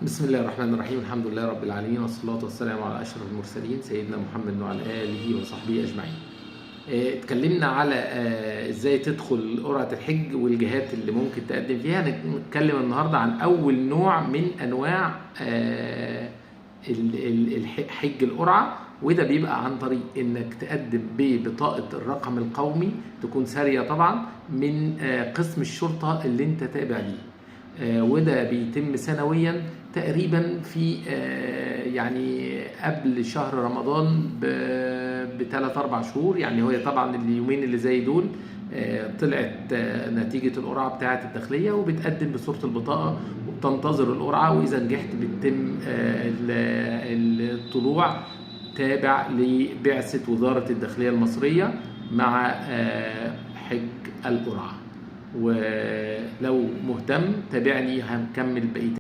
بسم الله الرحمن الرحيم، الحمد لله رب العالمين، والصلاة والسلام على أشرف المرسلين سيدنا محمد وعلى آله وصحبه أجمعين. اتكلمنا على ازاي تدخل قرعة الحج والجهات اللي ممكن تقدم فيها. نتكلم النهاردة عن أول نوع من أنواع حج القرعة، وده بيبقى عن طريق انك تقدم ببطاقة الرقم القومي تكون سارية طبعا من قسم الشرطة اللي انت تابع ليه. وده بيتم سنويا تقريبا في يعني قبل شهر رمضان بثلاث اربع شهور. يعني هو طبعا اليومين اللي زي دول طلعت نتيجة القرعة بتاعة الداخلية، وبتقدم بصورة البطاقة وبتنتظر القرعة، وإذا نجحت بتتم الطلوع تابع لبعثة وزارة الداخلية المصرية مع حج القرعة. ولو مهتم تابعني، هنكمل بقية.